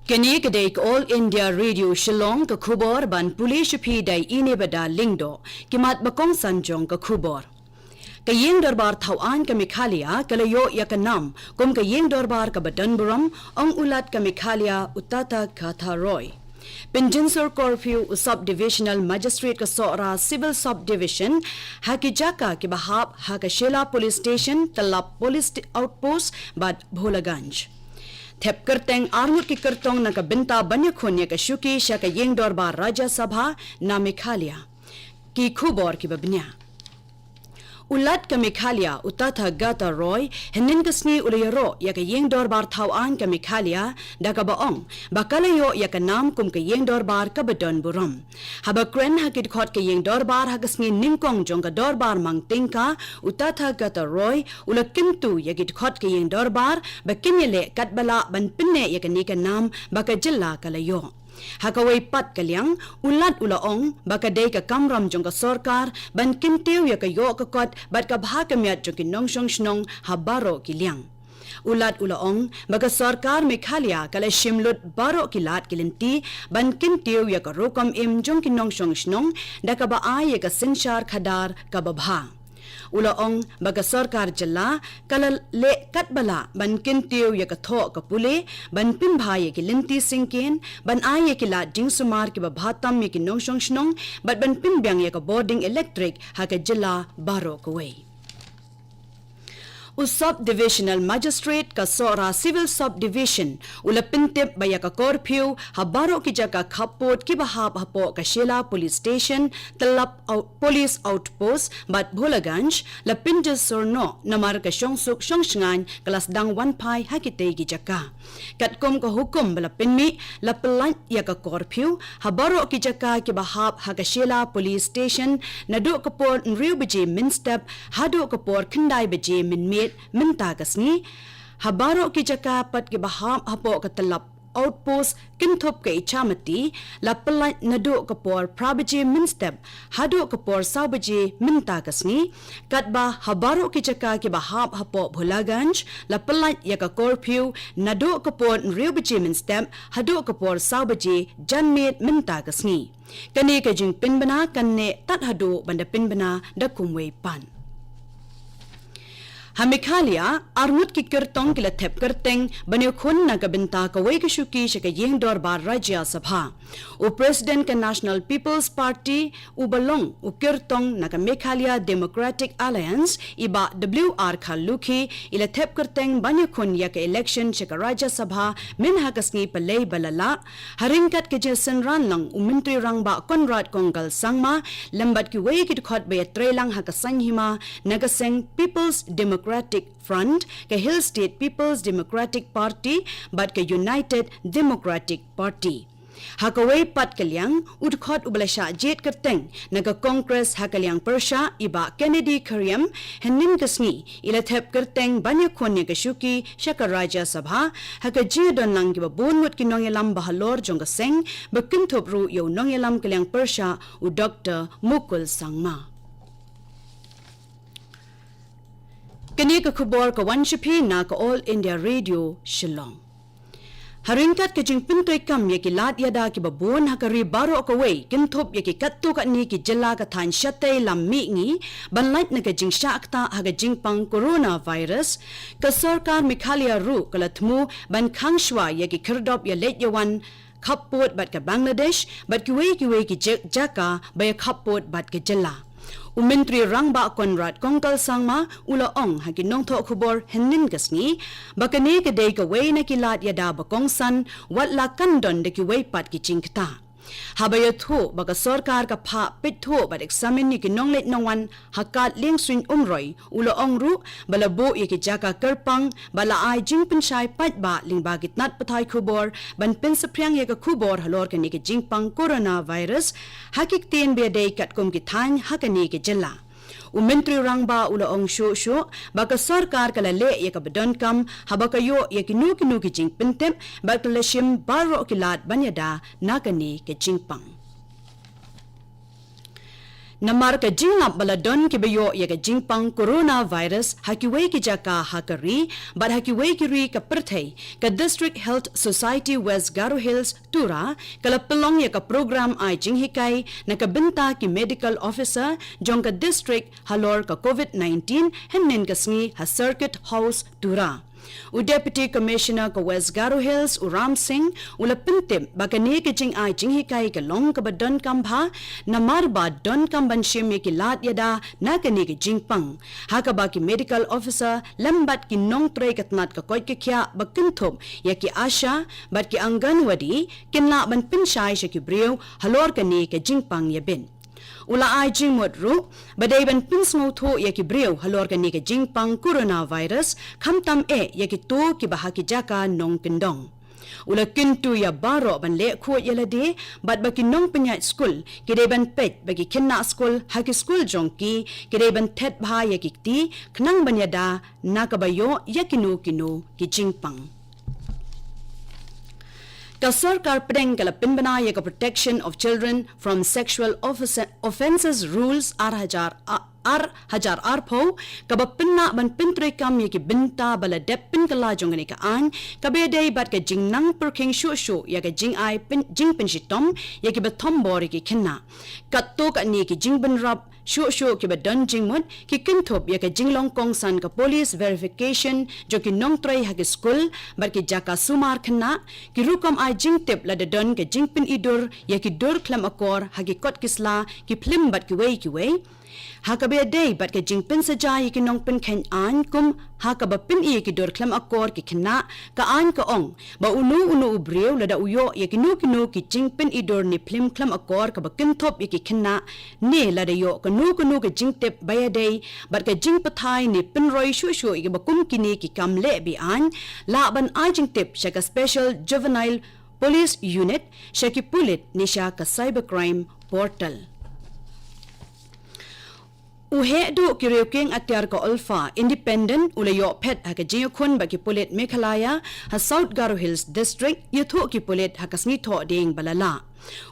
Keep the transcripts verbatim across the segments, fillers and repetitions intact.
Kane ka dei ka All India Radio Shillong, ka khubor ban pule sha phi da i Nebada Lyngdoh. Ki mat ba kongsan jong ka khubor. Ka Ïing Dorbar Thaw Aiñ ka Meghalaya ka la ïoh ïa ka nam kum ka Ïing Dorbar kaba don burom, ong u Lat ka Meghalaya u Tathagata Roy. Pynjynsur curfew u Sub Divisional Magistrate ka Sohra Civil Sub Division ha ki jaka kiba hap ha ka Shella Police Station, Tallap Police Outpost bad Bholaganj. Thep kyrteng arngut ki kyrtong na ka bynta ban ïakhun ïa ka shuki sha ka Ïing Dorbar Rajya Sabha na Meghalaya. Ki khubor kiba bniah. U Lat ka Meghalaya u Tathagata Roy hynnin ka sngi u la ïaroh ïa ka Ïing Dorbar Thaw Aiñ ka Meghalaya da kaba ong ba ka la ïoh ïa ka nam kum ka Ïing Dorbar kaba don burom. Haba kren ha ki dkhot ka Ïing Dorbar ha ka sngi nyngkong jong ka Dorbar Mang Tyngka, u Tathagata Roy u la kyntu ïa ki dkhot ka Ïing Dorbar ba kin ïaleh katba lah ban pynneh ïa kane ka nam ba ka jylla ka la ïoh. Ha kawei pat ka liang, u Lat u la ong ba ka dei ka kamram jong ka sorkar ban kyntiew ïa ka ïoh ka kot bad ka bha ka miat jong ki nongshong shnong ha baroh ki liang. U Lat u la ong ba ka sorkar Meghalaya ka la shim lut baroh ki lad ki lynti ban kyntiew ïa ka rukom im jong ki nongshong shnong da kaba ai ïa ka synshar khadar kaba bha. U la ong ba ka sorkar jylla ka la leh katba lah ban kyntiew ïa ka thoh ka pule, ban pynbha ïa ki lynti syngkien, ban ai ïa ki lad jingsumar kiba bha tam ïa ki nongshong shnong, bad ban pynbiang ïa ka bording elektrik ha ka jylla baroh kawei. U Sub Divisional Magistrate ka Sohra Civil Sub Division u la pyntip ba ïa ka curfew ha baroh ki jaka khappud kiba hap hapoh ka Shella Police Station, Tallap Out-, Police Outpost bad Bholaganj la pynjynsur noh namar ka shongsuk shongshngaiñ ka la sdang wan phai ha kitei ki jaka. Katkum ka hukum ba la pynmih, la pyllait ïa ka curfew ha baroh ki jaka kiba hap ha ka Shella Police Station naduh ka por hynriew baje mynstep haduh ka por khyndai baje mynmiet mynta ka sngi. Ha baroh ki jaka pat kiba hap hapoh ka Tallap Outpost kynthup ka Ichamati la pyllait naduh ka por phra baje mynstep haduh ka por saw baje mynta ka sngi. Katba ha baroh ki jaka kiba hap hapoh Bholaganj la pyllait ïa ka curfew naduh ka por hynriew baje mynstep haduh ka por saw baje janmiet mynta ka sngi. Kane ka jingpynbna kan neh tad haduh ban da pynbna da kumwei pat. Ha Meghalaya, arngut ki kyrtong ki la thep kyrteng ban ïakhun na ka bynta kawei ka shuki sha ka Ïing Dorbar Rajya Sabha. U President ka National People's Party, uba long u kyrtong na ka Meghalaya Democratic Alliance, i Bah W R Kharlukhi, i la thep kyrteng ban ïakhun ïa ka election sha ka Rajya Sabha mynha ka sngi Palei ba la lah, ha ryngkat ka jingsynran lang u Myntri Rangbah Conrad Kongkal Sangma, lem bad kiwei ki dkhot ba ïatreilang ha ka saiñ hima na ka seng People's Democratic Front, ka Hill State People's Democratic Party, bad ka United Democratic Party. Ha kawei pat ka liang, u dkhot uba la shah jied kyrteng na ka Congress ha ka liang pyrshah, i Bah Kennedy Khariem, hynnin ka sngi i la thep kyrteng ban ïakhun ïa ka shuki sha ka Rajya Sabha, ha ka jingdon lang kiba bun ngut ki nongïalam ba halor jong ka seng, ba kynthup ruh ïa u nongïalam ka liang pyrshah u Doktor Mukul Sangma. Kane ka khubor ka wan sha phi na ka All India Radio Shillong. Ha ryngkat ka jingpyntrei kam ïa ki lad ïada kiba bun ha ka ri baroh kawei, kynthup ïa ki katto katne ki jylla ka thaiñ shatei lam mihngi, ban lait na ka jingshah ktah ha ka jingpang coronavirus, ka sorkar Meghalaya ruh ka la thmu ban khang shuwa ïa ki khyrdop ïaleit ïawan khappud bad ka Bangladesh, bad kiwei kiwei ki ja-, jaka ba ïa khappud bad ka jylla. U Myntri Rangbah Conrad Kongkal Sangma u la ong ha ki nongthoh khubor hynnin ka sngi ba kane ka dei kawei na ki lad ïada ba kongsan, wat la kan don da kiwei pat ki jingktah. Haba ïathuh ba ka sorkar ka phah peit thuh bad eksamin ïa ki nongleit nongwan ha kad lieng suiñ Umroi, u la ong ruh ba la buh ïa ki jaka kyrpang, ba la ai jingpynshai paidbah lyngba ki tnat pathai khubor ban pynsaphriang ïa ka khubor halor kane ka jingpang coronavirus ha ki ktien ba ïadei katkum ki thaiñ ha kane ka jylla. U Myntri Rangbah u la ong shuh shuh ba ka sorkar ka la leh ïa kaba donkam haba ka ïoh ïa kino kino ki jingpyntip, bad ka la shim baroh ki lad ban ïada na kane ka jingpang. Namar ka jinglap ba la don kiba ïoh ïa ka jingpang coronavirus ha kiwei ki jaka ha ka ri bad ha kiwei ki ri ka pyrthei, ka District Health Society West Garo Hills, Tura, ka la pynlong ïa ka program ai jinghikai na ka bynta ki medical officer jong ka district halor ka COVID nineteen hynnin ka sngi ha Circuit House, Tura. U Deputy Commissioner ka West Garo Hills, u Ram Singh, u la pyntip ba kane ka jingai jinghikai ka long kaba donkam bha, namar ba donkam ban shim ïa ki lad ïada na kane ka jingpang. Ha kaba ki medical officer lem bad ki nongtrei ka tnat ka koit ka khiah ba kynthup ïa ki ASHA bad ki Anganwadi kin lah ban pynshai sha ki briew halor kane ka jingpang ïabit. U la ai jingmut ruh ba dei ban pynsngewthuh ïa ki briew halor kane ka jingpang coronavirus, khamtam eh ïa kito kiba ha ki jaka nongkyndong. U la kyntu ïa baroh ban leh khuid ïa lade bad ba ki nongpynïaid skul ki dei ban peit ba ki khynnah skul ha ki skul jong ki ki dei ban thet bha ïa ki kti khnang ban ïada na kaba ïoh ïa kino kino ki jingpang. Ka sorkar pdeng ka la pynbna ïa ka Protection of Children from Sexual Offense- Offences Rules ar hajar a- ar hajar arphew, kaba pynlah ban pyntreikam ïa ki bynta ba la dep pynkylla jong kane ka aiñ, kaba ïadei bad ka jingnang pyrkhing shuh shuh ïa ka jingai pyn- jingpynshitom ïa kiba thombor ïa ki khynnah. Katto katne ki jingbynrap shuh shuh kiba don jingmut ki kynthup ïa ka jinglong kongsan ka police verification jong ki nongtrei ha ki skul bad ki jaka sumar khynnah, ki rukom ai jingtip lada don ka jingpynidur ïa ki dur khlem akor ha ki kot ki sla, ki phlim bad kiwei kiwei. Ha kaba ïadei bad ka jingpynsajai ïa ki nongpynkheiñ aiñ kum ha kaba pyni ïa ki dur khlem akor ki khynnah, ka aiñ ka ong ba uno uno u briew lada u ïoh ïa kino kino ki jingpynidur ne phlim khlem akor kaba kynthup ïa ki khynnah, ne lada ïoh kano kano ka jingtip ba ïadei bad ka jingpathai ne pynroi shuh shuh ïa kiba kum kine ki kam leh be-aiñ, lah ban ai jingtip sha ka Special Juvenile Police Unit, sha ki pulit ne sha ka Cybercrime Portal. U heh duh ki riew kieng atiar ka Ulfa Independent u la ïoh phet ha ka jingïakhun bad ki pulit Meghalaya ha South Garo Hills District, ïathuh ki pulit ha ka sngi Thohdieng ba la lah.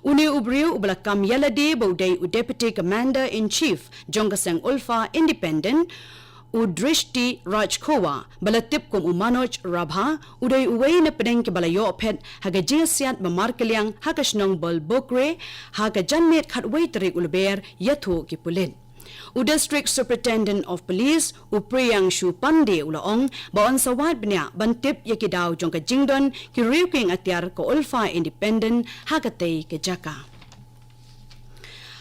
Une u briew uba la kam ïa lade ba u dei u Deputy Commander in Chief jong ka seng Ulfa Independent, u Drishti Rajkhowa, ba la tip kum u Manoj Rabha, u dei uwei na pdeng kiba la ïoh phet ha ka jingïasiat ba markylliang ha ka shnong Balbokre ha ka janmiet khatwei tarik u Lber, ïathuh ki pulit. U District Superintendent of Police, u Priyangshu Pandey, u la ong ba yn sa wad bniah ban tip ïa ki daw jong ka jingdon ki riew kieng atiar ka Ulfa Independent ha katei ka jaka.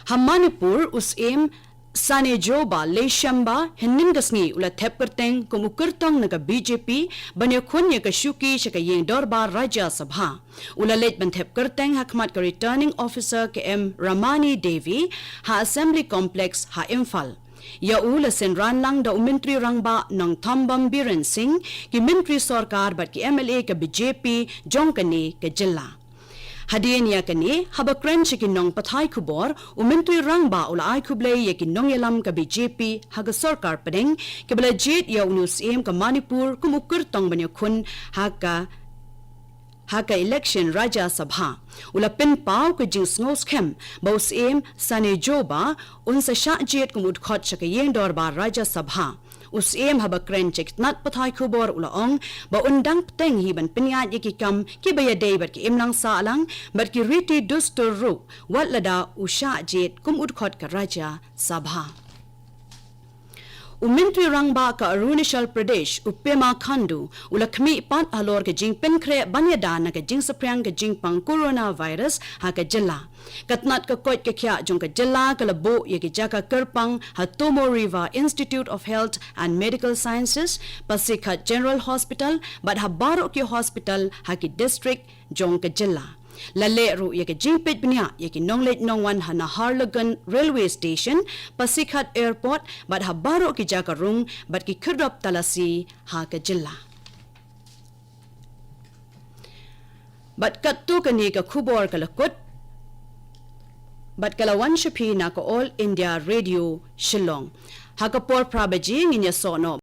Ha Manipur, u Syiem Sanejoba Leishemba hynnin ka sngi u la thep kyrteng kum u kyrtong na ka B J P ban ïakhun ïa ka shuki sha ka ïing dorbar Rajya Sabha. U la leit ban thep kyrteng ha khmat ka Returning Officer K M Ramani Devi ha Assembly Complex ha Imphal. Ïa u la synran lang da u Myntri Rangbah Nongthombam Biren Singh, ki myntri sorkar bad ki M L A ka B J P jong kane ka jylla. Hadien ïa kane, haba kren sha ki nongpathai khubor, u Myntri Rangbah u la ai khublei ïa ki nongïalam ka B J P ha ka sorkar pdeng kiba la jied ïa une u Syiem ka Manipur kum u kyrtong ban ïakhun ha ka ha ka election Rajya Sabha. U la pynpaw ka jingsngewskhem ba u Syiem Sanejoba un sa shah jied kum u dkhot sha ka ïing dorbar Rajya Sabha. U Syiem haba kren sha ki tnat pathai khubor u la ong ba un dang bteng hi ban pynïaid ïa ki kam kiba ïadei bad ki imlang sahlang bad ki riti dustur ruh wat lada u shah jied kum u dkhot ka Rajya Sabha. U Myntri Rangbah ka Arunachal Pradesh, u Pema Khandu, u la khmih pat halor ka jingpynkhreh ban ïada na ka jingsaphriang ka jingpang coronavirus ha ka jylla. Ka tnat ka koit ka khiah jong ka jylla ka la buh ïa ki jaka kyrpang ha Tomo Riva Institute of Health and Medical Sciences, Pasighat General Hospital, bad ha baroh ki hospital ha ki district jong ka jylla. La leh ruh ïa ka jingpeit bniah ïa ki nongleit nongwan ha Naharlagun Railway Station, Pasighat Airport, bad ha baroh ki jaka rung bad ki khyrdop talasi ha ka jylla. Bad katto katne ka khubor ka la kut, bad ka la wan sha phi na ka All India Radio Shillong. Ha ka por phra baje ngin ïasoh noh